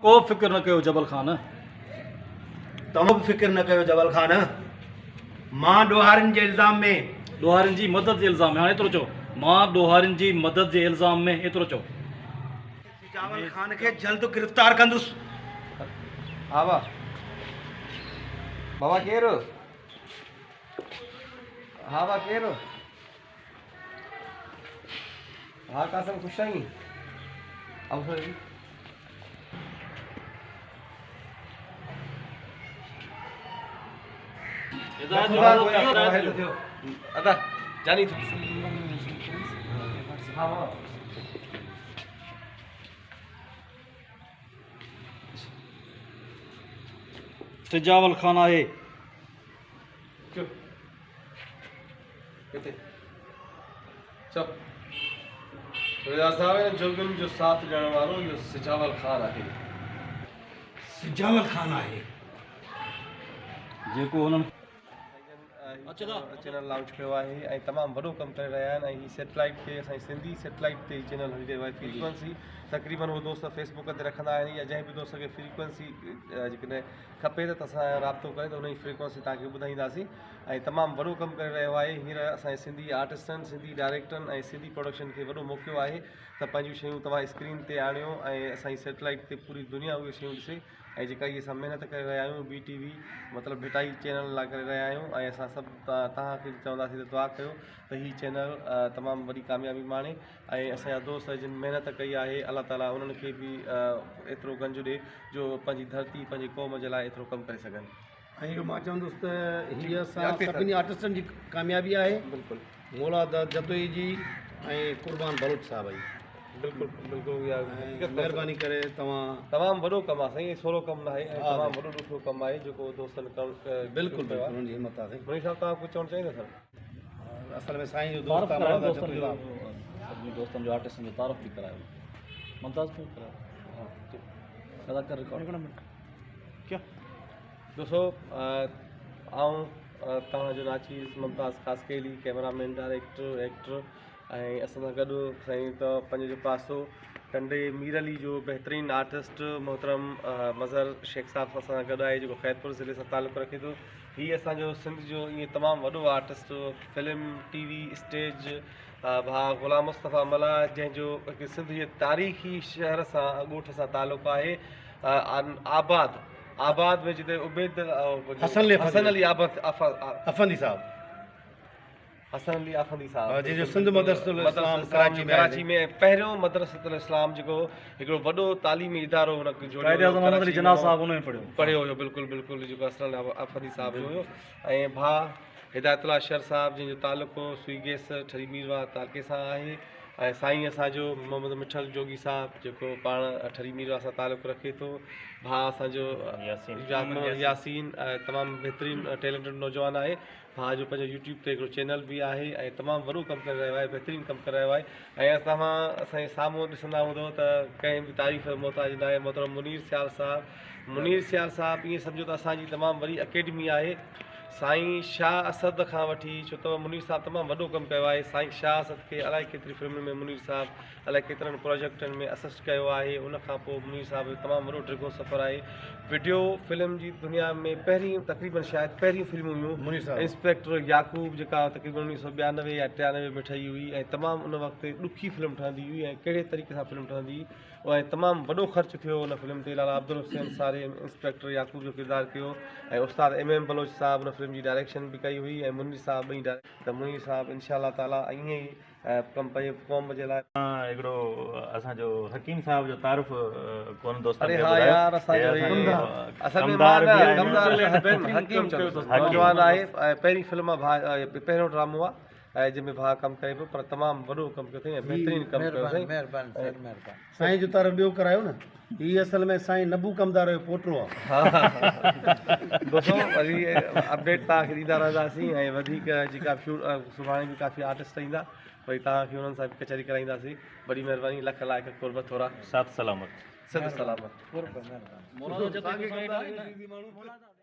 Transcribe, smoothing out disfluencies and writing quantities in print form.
ڪو فڪر نه ڪيو جبل خان. توهان به فڪر نه ڪيو جبل خان. مان ڏوهارين جي الزام ۾. ڏوهارين جي مدد جي الزام ۾. هاڻي ايترو چئو. مان ڏوهارين جي مدد جي الزام ۾. ايترو چئو. سجاول خان کي جلد گرفتار ڪندس. ها با بابا ڪير؟ ها با ڪير؟ ها قاسم خوش آهين؟ ادا جاني ها بابا سجاول خان آهي. چپ ڪٿي چپ رضا صاحب هن جوڳين جو ساٿ ڏيڻ وارو اهو سجاول خان آهي. سجاول خان آهي. جيڪو هنن چينل لانچ ڪيو آهي ۽ تمام وڏو ڪم ڪري رهيا آهن ۽ هي سيٽلائيٽ تي اسان جي سنڌي سيٽلائيٽ تي هي چينل هلي رهيو آهي فريڪوئنسي تقريبن هو دوست فيسبوڪ تي رکندا آهن يا جنهن به دوست کي فريڪوئنسي جيڪڏهن کپي ته اسان سان رابطو ڪري ته ان جي فريڪوئنسي توهان کي ٻڌائينداسين ۽ تمام وڏو ڪم ڪري رهيو آهي هينئر اسان جي سنڌي آرٽسٽن سنڌي ڊائريڪٽرن ۽ سنڌي پروڊڪشن کي وڏو موقعو آهي ته پنهنجون شيون توهان اسڪرين تي آڻيو ۽ اسان جي سيٽلائيٽ تي پوري دنيا اهي شيون ڏسي ۽ جيڪا هي اسان محنت ڪري رهيا آهيون بي ٽي وي مطلب ڀٽائي چينل لاء ڪري رهيا آهيون ۽ اسان سڀ توهان کي به چونداسين ته دعا ڪيو ته هي چينل تمام وڏي ڪاميابي ماڻي ۽ اسان جا دوست جن محنت ڪئي آهي الله تعالي انهن کي به ايترو گنج ڏي جو پنهنجي ڌرتي پنهنجي قوم جي لاء ايترو ڪم ڪري سگهن. ۽ اهو مان چوندس ته هي اسان سڀني آرٽسٽن جي ڪاميابي آهي بلڪل مولا داد جتوئي جي ۽ قربان بلوچ صاحب جي. بلڪل بلڪل اها حقيقت مهرباني ڪري توهان. تمام وڏو ڪم آهي سائين سولو ڪم ناهي ۽ تمام وڏو ڏکيو ڪم آهي جيڪو دوستن ڪرڻ بلڪل بلڪل انهن جي همت آهي سائين. منير صاحب توهان ڪجهه چوڻ چاهيندا سر. اصل ۾ سائين جو دوست آ مولا داد جتوئي صاحب. سڀني دوستن جو آرٽسٽن جو تعارف به ڪرايو ممتاز تون ڪرايو ها ادا ڪر رڪارڊ ڪيا دوستو آئون توهان جو ناچيز Mumtaz Khaskheli camera man director actor ۽ اسان سان گڏ سائين ته پنهنجو جو پاسو ٽنڊي مير علي جو بهترين آرٽسٽ محترم مظهر شيخ صاحب اسان سان گڏ آهي جيڪو خيرپور ضلعي سان تعلق رکي ٿو هي اسان جو سنڌ جو ائين تمام وڏو artist film T V stage ڀاء غلام مصطفيٰ ملاح جنهن جو هڪ سنڌ جي تاريخي شهر سان ڳوٺ سان تعلق آهي آباد آباد ۾ جتي عبيد حسن علي افندي صاحب حسن علي آفندي صاحب جنهن جو سنڌ مدرسة الاسلام ڪراچي ۾ ڪراچي ۾ پهريون مدرسة الاسلام جيڪو هڪڙو وڏو تعليمي ادارو هن جوڙيو قائد اعظم محمد علي جناح صاحب ان ۾ پڙهيو پڙهيو هيو بلڪل بلڪل جيڪو حسن علي آفندي صاحب جو هيو ۽ ڀاء هدايت الله شر صاحب جنهن جو تعلق سوئي گيس ٺري ميرواهه تعلقي سان آهي ۽ سائين اسان جو محمد مٺل جوڳي صاحب جيڪو پاڻ ٺري ميرواهه سان تعلق رکي ٿو ڀاء اسان جو محمد ياسين تمام بهترين ٽيلنٽيڊ نوجوان آهي ڀاء جو پنهنجو يوٽيوب تي هڪڙو چينل به آهي ۽ تمام وڏو ڪم ڪري رهيو آهي بهترين ڪم ڪري رهيو آهي ۽ توهان اسان جي سامهون ڏسندا هوندو ته ڪنهن به تعريف جو محتاج ناهي محترم منير سيال صاحب منير سيال صاحب ائين سمجهو ته اسان جي تمام وڏي اڪيڊمي آهي سائين شاهه اسد کان وٺي ڇو ته منير صاحب تمام وڏو ڪم ڪيو آهي سائين شاهه اسد کي الائي ڪيتري فلمن ۾ منير صاحب الائي ڪيترن پروجيڪٽن ۾ اسسٽ ڪيو آهي ان کان پوء منير صاحب جو تمام وڏو ڊگهو سفر آهي وڊيو فلم جي دنيا ۾ پهرين تقريبن شايد پهريون فلمون هيون منير صاحب انسپيڪٽر يعقوب جيڪا تقريبن 1992 يا 93 ۾ ٺهي هئي ۽ تمام ان وقت ڏکي فلم ٺهندي هئي ۽ ڪهڙي طريقي سان فلم ٺهندي هئي ۽ تمام وڏو خرچ ٿيو ان فلم تي لالا عبدالحسين ساري انسپيڪٽر يعقوب جو ڪردار ڪيو ۽ استاد ايم ايم بلوچ صاحب ان فلم جي ڊائريڪشن به ڪئي هئي ۽ منير صاحب ٻئي ته منير صاحب انشاء الله تعالي ائين ئي ڪم پنهنجي قوم جي لاء. هڪڙو اسان جو حڪيم صاحب جو تعارف ڪونه دوستن اري کي ها ٻڌايو. يار اسان جو هي هي اسان جو اصل ۾ ڪمدار مان به نه آهن. ڪمدار نه حڪيم نوجوان آهي ۽ پهرين فلم آ ڀاء پهريون ڊرامو آ ۽ جنهن ۾ ڀاء ڪم ڪري پيو پر تمام وڏو ڪم ڪيو اٿئي ۽ بهترين ڪم ڪيو اٿئي. مهرباني سر مهرباني. سائين جو تعارف ٻيو ڪرايو نه. هي اصل ۾ سائين نبو ڪمدار جو پوٽو آ. دوستو وري اپڊيٽ توهان کي ڏيندا رهنداسين ۽ وڌيڪ جيڪا سڀاڻي به ڪافي آرٽسٽ ايندا وري توهان کي انهن سان به ڪچهري ڪرائينداسين. وڏي مهرباني لک لائق قرب ٿورا. ساٿ سلامت. سنڌ سلامت. قرب مهرباني. مولانا جتوئي سائين.